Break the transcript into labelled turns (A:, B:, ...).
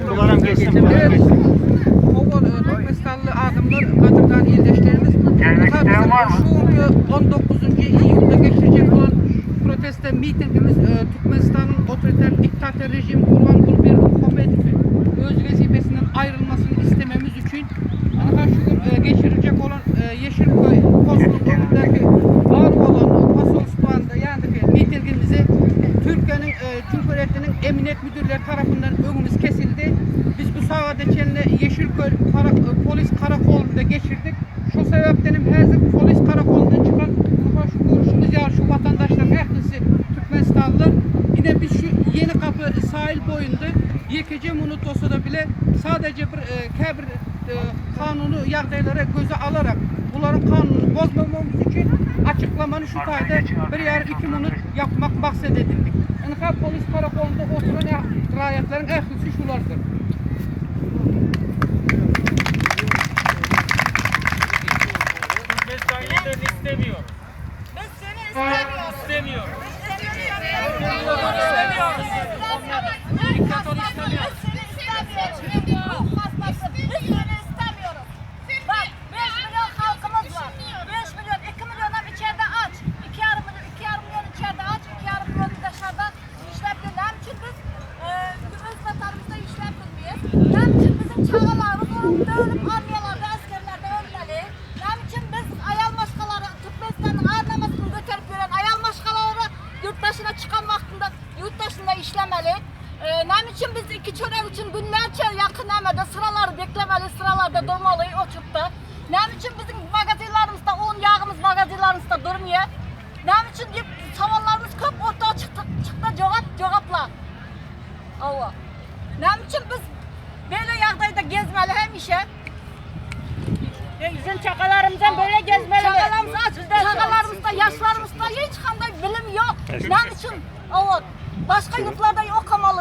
A: Bularam geçsin.
B: Evet. Owal e, Türkmenistanly adamlar, gadyrdan ildeşlerimiz, şu günki 19 iýulda geçiriljek bolan proteste mitingimiz e, Türkmenistanyň otoriter diktator rejim Gurbanguly Berdimuhamedowy öz wezipesinden aýrylmasyny istememiz üçin ynha şu gün e, geçiriljek bolan e, Yeşilköy konsullyk öňündäki bar bolan konsolstwanda ýagny mitingimizi Türkiýäniň e, Cumhuriyetiniň emniyet müdürleri tarapyndan öňümiz kesildi. Biz bu sagada çenli Yeşilköy kara, e, polis karakolunda geçirdik. Şu sebäpden hem häzir polis karakolundan çykan ynha şu görüşüňiz ýaly şu watandaşlaryň ählisi Türkmenistanlylar. Ine biz şu Yeni Kapı sahil boýunda ýekeje minut bolsa da bile sadece bir e, käbir e, kanuny ýagdaýlara göze alarak bularyň kanunyny bozmamamyz üçin açyklamany şu taýda bir ýarym iki minut ýapmak maksat edindik. Ynha polis karakolunda oturan raýatlaryň ählisi şulardyr.
A: Türkmenistan liderini istemiyor.
C: Biz seni istemiyoruz.
A: İstemiyor.
C: Biz seni istemiyoruz.
A: Diktatör istemiyoruz.
C: Biz seni istemiyoruz. Ruh hastası. Biz seni istemiyoruz. Bak 5 milyon halkımız var. 5 milyon, 2 milyon hem içeride aç. 2,5 milyon, 2,5 milyon içeride aç, 2,5 milyon dışarıda işlep Ne için biz e, öz vatanımızda işlep bilmeyiz? Ne için bizim çağalarımız ölüp armiyalarda, askerlerde ölmeli? Ne için biz ayal maşkaları, Türkmenistan'ın ar namysyny göterip ýören ayal maşgalalary yurt daşyna çykan wagtynda yurt daşynda işlemeli? Ee, ne için biz iki çörek için günlerce yakın nämede sıralary beklemeli, sıralarda durmaly oturup da? Ne için bizim magazinlerimizde un ýagymyz magazinlerimizde durmuyor? Ne için diýip sowallarymyz köp ortaya çykdy, çykdy jogap jogapla. Awa. Ne için biz böyle ýagdaýda gezmeli hemişe?
D: Bizim çakalarımızdan böyle gezmeli.
C: Çagalarymyz aç, çagalarymyzda, ýaşlarymyzda hiç qanday bilim ýok. Ne için? Awa. Başga ýurtlarda okamaly.